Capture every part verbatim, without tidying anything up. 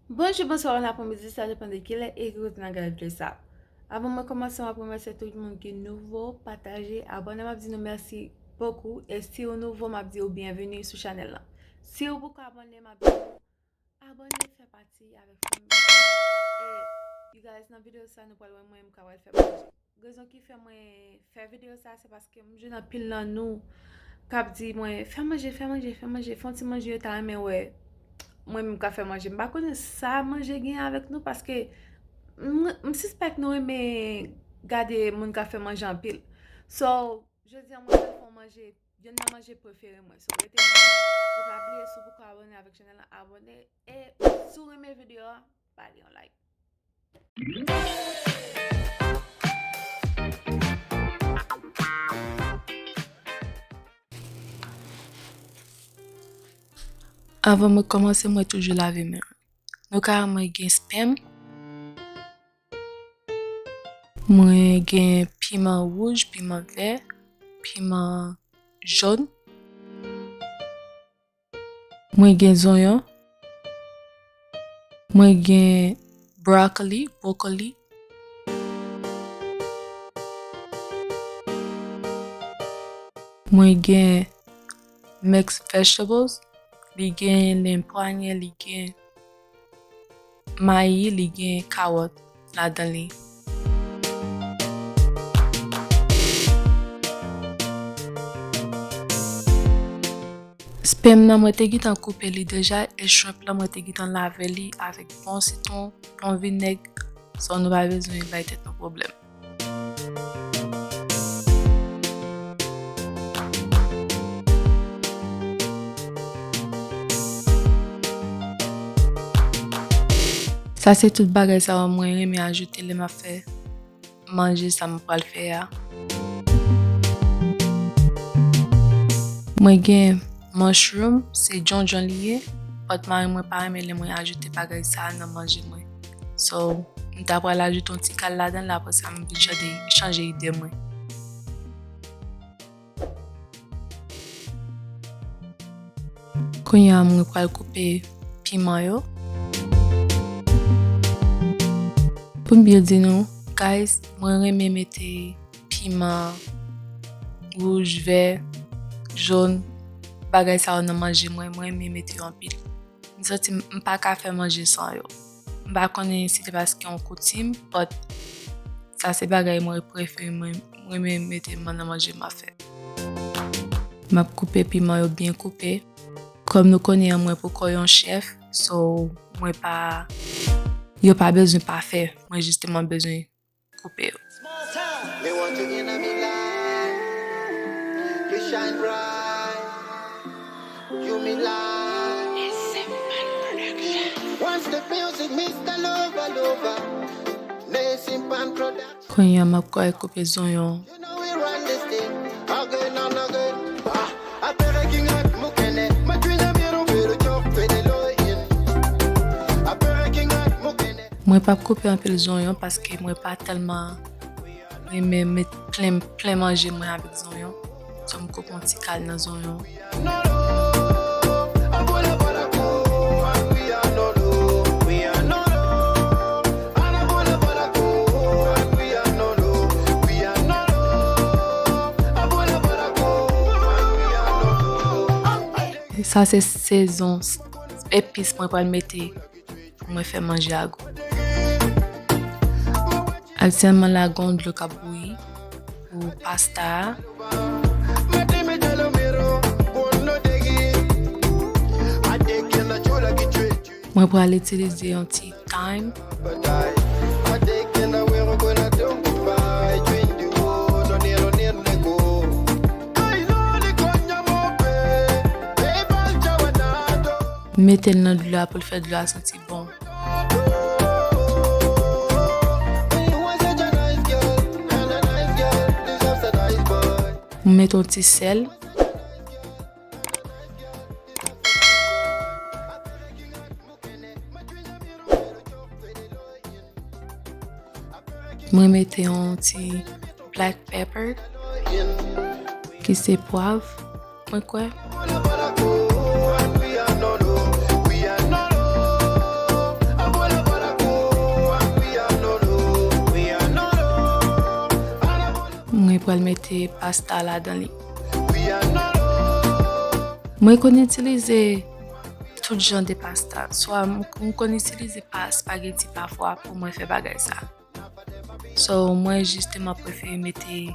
Bonjou, bonswa, bon apremidi, sa depann de kilè e ki kote n ap gade videyo sa. Avan mwen kòmanse, m ap remèsye tout moun ki nouvo, pataje, abòne, m ap di nou mèsi bokou. E si w nouvo, m ap di w byenveni sou chanèl lan. Si w poko abòne, m ap di w abòne, fè pati avèk fanmi. E, you guys, nan videyo sa, nou pral wè mwen menm ka pral fè manje. Rezon ki fè mwen fè videyo sa, se paske m jwenn anpil nan nou k ap di mwen, "Fè manje, fè manje, fè manje, fè yon ti manje, yo ta renmen wè mwen menm ka fè manje." M pa konnen sa manje gen avèk nou, paske m, m sispèk nou renmen gade moun ka fè manje anpil. So, jodi a, mwen pral fè yon manje, youn nan manje prefere mwen. So, rete branche. E pa bliye, si w poko abòne avèk chanèl lan, abòne. E si w renmen videyo a, ba li yon like. Avan mwen kòmanse, mwen toujou lave men mwen. Nou ka wè mwen gen spèm. Mwen gen piman wouj, piman vè, piman jòn. Mwen gen zonyon. Mwen gen broccoli, brokoli. Mwen gen mix vegetables. Li gen lenpwanyè, li gen mayi, li gen kawòt ladan li. Spèm nan, mwen te gentan koupe li deja, e shrimp lan, mwen te gentan lave li avèk bon sitwon, bon vinèg, so nou pa bezwen bay tèt nou pwoblèm. Sa se tout bagay sa yo mwen renmen ajoute lè m ap fè manje sa m pral fè a. Mwen gen mushroom, se djondjon li ye, but mari mwen pa renmen lè mwen ajoute bagay sa a nan manje mwen. So, m ta pral ajoute yon ti kal ladan l, apre sa m vin chanje, chanje ide mwen. Kounye a, mwen pral koupe piman yo. Pou m byen di nou, guys, mwen renmen mete piman wouj, vè, jòn, bagay sa yo nan manje mwen, mwen renmen mete yo anpil. M santi m, m pa ka fè manje san yo. M pa konnen si se paske yon koutim, but sa se bagay mwen prefere, mwen, mwen renmen mete nan manje m ap fè. M ap koupe piman yo byen koupe. Kòm nou konnen an, mwen poko yon chèf, so mwen pa, yo pa bezwen pafè, mwen jisteman bezwen koupe yo. Me want you inna mi life, you shine bright, you me light. One step music, Mister Lover Lover, Nation Pan Production. Kounye a m ap kòmanse koupe zonyon. You know we run this thing again and again. Ah, apere king ak mukene, matrina miru miru chok fede loyin. Apere king ak mukene. Mwen p ap koupe anpil zonyon paske mwen pa tèlman renmen met plen, plen manje mwen avèk zonyon. So m koupe yon ti kal nan zonyon. Sa se sezon epis mwen pral mete pou mwen fè manje a gou. Aktyèlman la, gen dlo k ap bouyi pou pasta a. Mwen pral itilize yon ti thyme. Mete l nan dlo a pou l fè dlo a santi bon. M met yon ti sèl. Mwen mete yon ti black pepper, ki se pwav, mwen kwè. Pral mete pasta ladan li. Mwen konn itilize tout jan de pasta. Swa m, m konn itilize pa espageti pafwa pou mwen fè bagay sa. So, mwen jisteman prefere mete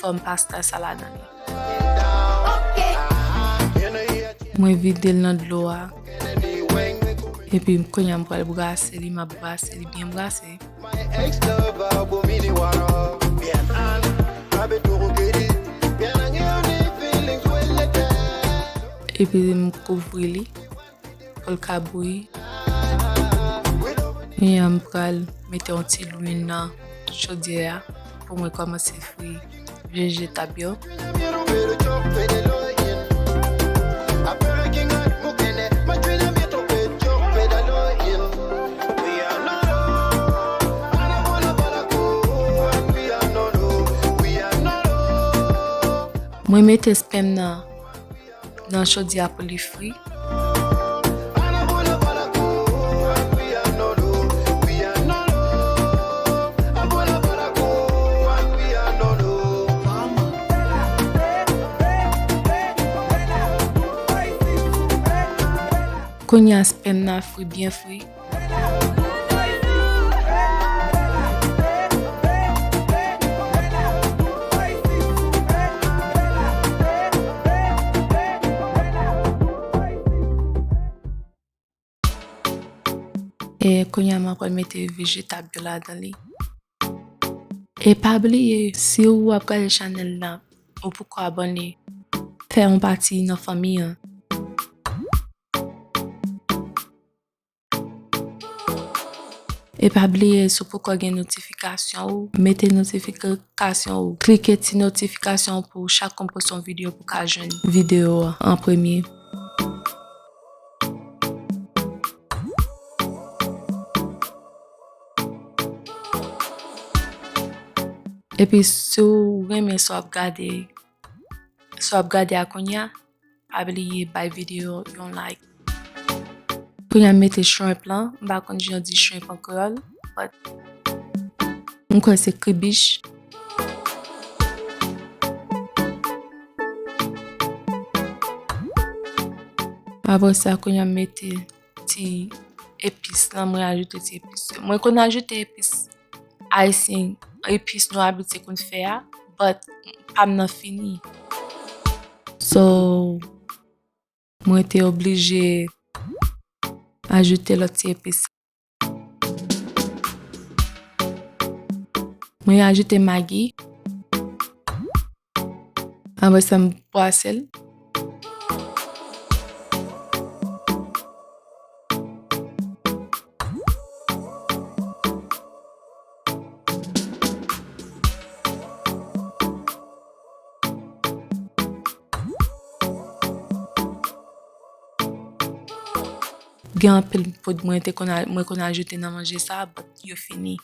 fòm pasta sa ladan li. Mwen vide l nan dlo a. Epi kounye a m pral brase li, m ap brase li byen brase. Epi m kouvri li pou l ka bouyi. Kounye a m pral mete yon ti lwil nan chodyè a pou mwen kòmanse fri vejetab yo. Mwen mete spanm nan nan chodyè a pou li fri. Kounye a spanm nan fri, byen fri. E kounye a m ap pral mete vejetab yo ladan li. E pa bliye, si w ap gade chanèl la, ou poko abòne, fè yon pati nan fanmi an. E pa bliye, si w poko gen notifikasyon ou, mete notifikasyon ou. Klike ti notifikasyon pou chak kon poste yon videyo pou ka jwenn videyo an premye. Epi si w renmen sa w ap gade, sa w ap gade a kounye a, pa bliye bay videyo yon like. Kounye a m mete shrimp lan, m pa konn jan yo di shrimp an kreyòl, but m kwè se kribich. Apre sa, kounye a m mete ti epis lan, mwen ajoute ti epis yo. Mwen konn ajoute epis ayisyen, epis nou abitye konn fè a, but pa m nan fini. So, mwen te oblije ajoute lòt ti epis. Mwen ajoute magi. Apre sa, m pwase l. Gen anpil poud mwen te konn a-, mwen konn ajoute nan manje sa, but yo fini.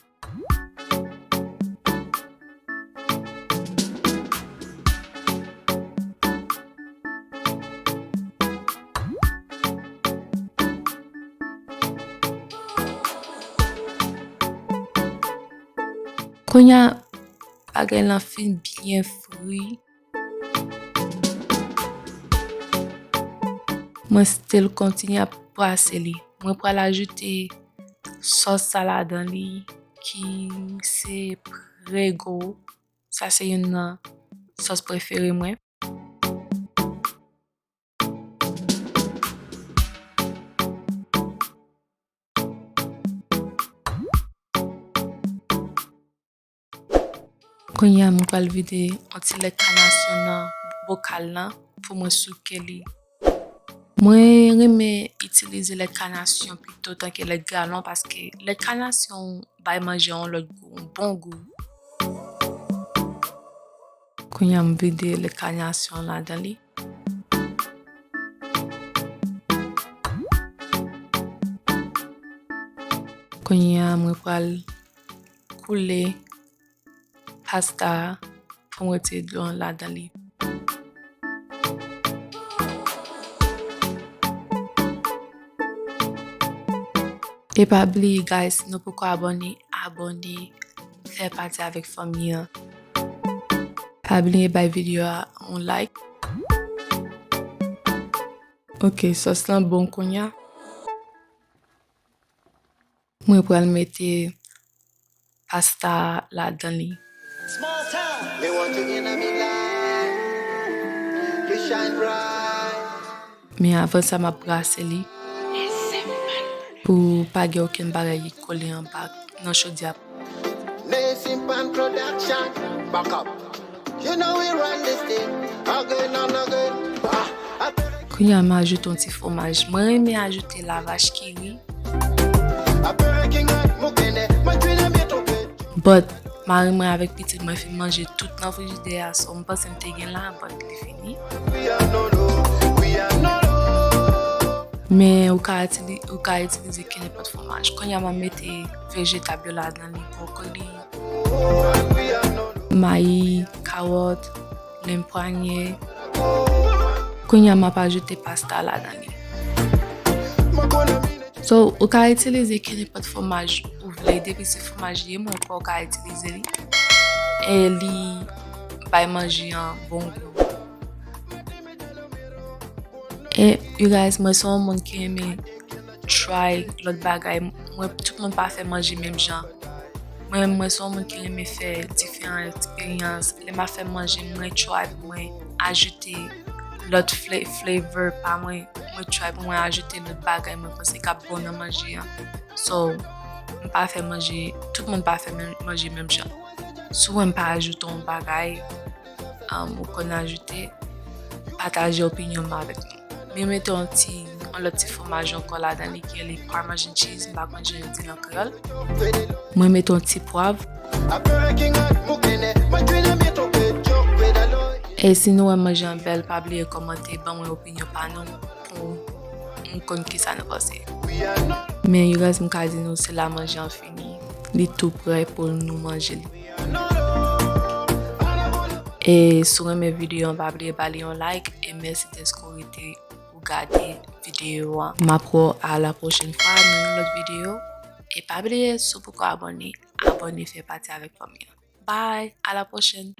Kounye a, bagay lan fin byen fri. Mwen still kontinye ap brase li. Mwen pral ajoute sòs sa ladan li ki se Prego. Sa se youn nan sòs prefere mwen. Kounye a, mwen pral vide yon ti lèt kanasyon nan bokal lan pou mwen souke li. Mwen renmen itilize lèt kanasyon pito tanke lèt galon, paske lèt kanasyon bay manje yon lòt gou, yon bon gou. Kounye a, m vide lèt kanasyon ladan li. Kounye a, mwen pral koule pasta a pou m retire dlo an ladan li. E pa bliye, guys, si nou poko abòne, abòne, fè pati avèk fanmi an. Pa bliye bay videyo a yon like. Ok, sòs lan bon kounye a. Mwen pral mete pasta ladan li. Me want you in my life. You shine bright. Men avan sa, m ap brase li pou pa gen okenn bagay ki kole anba nan chodyè a. Nation Pan Production. Back up. You know we run this thing again and again. Bah. Kounye a, m ajoute yon ti fwomaj. Mwen renmen ajoute lavach kiri. Apere King Rat Mukene. Mwen jwenn mwen twonpe. But mari mwen avèk pitit mwen fin manje tout nan frijidè a, so m panse m te gen la, but li fini. We are no no. We are no no. Men ou ka itili-, ou ka itilize kenenpòt fwomaj. Kounye a, m ap mete vejetab yo ladan li, brokoli, We are no no. mayi, kawòt, lenpwanye. Kounye a, m ap ajoute pasta ladan li. Mwen konnen mine. So, ou ka itilize kenenpòt fwomaj ou vle, depi se fwomaj li ye, mwen kwè ou ka itilize li. E li bay manje an bon gou. E, you guys, mwen se yon moun ki renmen try lòt bagay. Mwen, tout moun pa fè manje menm jan. Mwen, mwen se yon moun ki renmen fè diferan eksperyans. Lè m ap fè manje, mwen try pou mwen ajoute lòt fla-, flavor pa mwen. Mwen try pou mwen ajoute lòt bagay mwen panse k ap bon nan manje an. So, m pa fè manje, tout moun pa fè men-, manje menm jan. Si w wè m pa ajoute yon bagay, um, ou konn ajoute, pataje opinyon m avèk nou. Men mete yon ti, yon lòt ti fwomaj ankò ladan li ki rele Parmesan cheese, m pa konn jan yo di l an kreyòl. Mwen mete yon ti pwav. Apere King Rat Mukene. Mwen jwenn mwen twonpe. Jok pedalo. E si nou wè manje an bèl, pa bliye kòmante, ban mwen opinyon pa nou pou m konn kisa nou panse. Men you guys, m ka di nou se la manje an fini. Li tou prè pou nou manje li. E si w renmen videyo an, pa bliye ba li yon like. E mèsi dèske w rete pou gade videyo an. M ap wè w a la pwochèn fwa nan yon lòt videyo. E pa bliye, si w poko abòne, abòne, fè pati avèk fanmi an. Bye, a la pwochèn.